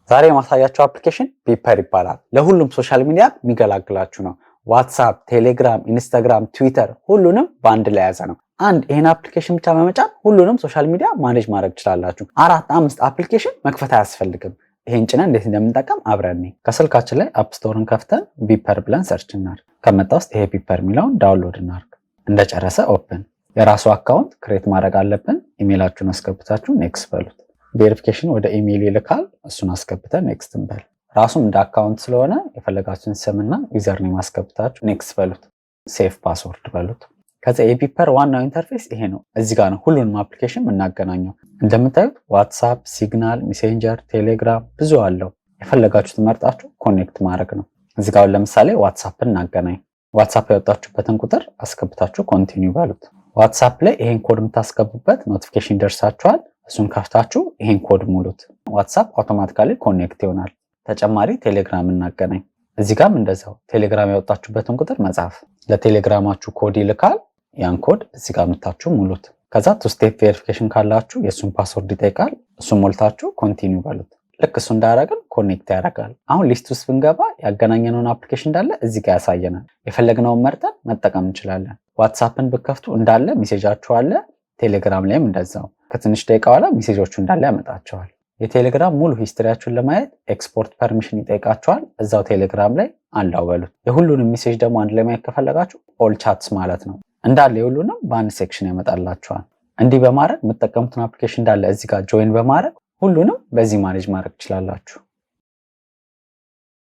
ዛሬ የማሳያችሁ application Beeper ይባላል። ለሁሉም social media የሚገላግላችሁ ነው። ዋትሳፕ፣ ቴሌግራም፣ ኢንስታግራም፣ ትዊተር ሁሉንም በአንድ ላይ የያዘ ነው። አንድ ይህን application ብቻ በመጫን ሁሉንም social media manage ማድረግ ትችላላችሁ። አራት አምስት application መክፈት አያስፈልግም። ይሄን ጭነን እንዴት እንደምንጠቀም አብረን ከስልካችን ላይ App Store ን ከፍተን Beeper ብለን search እናርግ። ከመጣ ውስጥ ይሄ Beeper የሚለውን download እናርግ። እንደጨረሰ open። የራሱ account create ማድረግ አለብን። ኢሜይላችሁን አስገብታችሁ next በሉት። Verification ወደ ኢሜይል ይልካል። እሱን አስገብተን next እንበል። ራሱም እንደ account ስለሆነ የፈለጋችሁን ስምና username አስገብታችሁ next በሉት። Save password በሉት። ከዛ የ Beeper ዋናው interface ይሄ ነው። እዚህ ጋር ነው ሁሉንም application የምናገናኘው። እንደምታዩት ዋትሳፕ፣ ሲግናል፣ ሜሴንጀር፣ ቴሌግራም ብዙ አለው። የፈለጋችሁትን መርጣችሁ connect ማድረግ ነው። እዚህ ጋር ለምሳሌ ዋትሳፕን እናገናኝ። ዋትሳፕ ያወጣችሁበትን ቁጥር አስገብታችሁ continue በሉት። ዋትሳፕ ላይ ይሄን ኮድ የምታስገቡበት notification ይደርሳችኋል። እሱን ከፍታችሁ ይሄን ኮድ ሙሉት። ዋትሳፕ automatically connect ይሆናል። ተጨማሪ ቴሌግራም እናገናኝ። እዚህ ጋርም እንደዛው ቴሌግራም ያወጣችሁበትን ቁጥር መጻፍ፣ ለቴሌግራማችሁ ኮድ ይልካል። ያን ኮድ እዚህ ጋር መታችሁ ሙሉት። ከዛ two step verification ካላችሁ የእሱን password ይጠይቃል። እሱን ሞልታችሁ continue በሉት። ልክ እሱ እንዳደረግን connect ያደርጋል። አሁን list ውስጥ ብንገባ ያገናኘነውን application እንዳለ እዚህ ጋር ያሳየናል። የፈለግነውን መርጠን መጠቀም እንችላለን። ዋትሳፕን ብከፍቱ እንዳለ message ኣችሁ አለ። ቴሌግራም ላይም እንደዛው ከትንሽ ደቂቃ በኋላ message ኦቹ እንዳለ ያመጣቸዋል። የቴሌግራም ሙሉ history ያችሁን ለማየት export permission ይጠይቃችኋል። እዛው ቴሌግራም ላይ allow በሉት። የሁሉንም message ደግሞ አንድ ላይ ማየት ከፈለጋችሁ all chats ማለት ነው። እንዳለ የሁሉንም በአንድ section ያመጣላችኋል። እንዲህ በማድረግ የምትጠቀሙትን application እንዳለ እዚህ ጋር join በማድረግ ሁሉንም በዚህ manage ማድረግ ትችላላችሁ።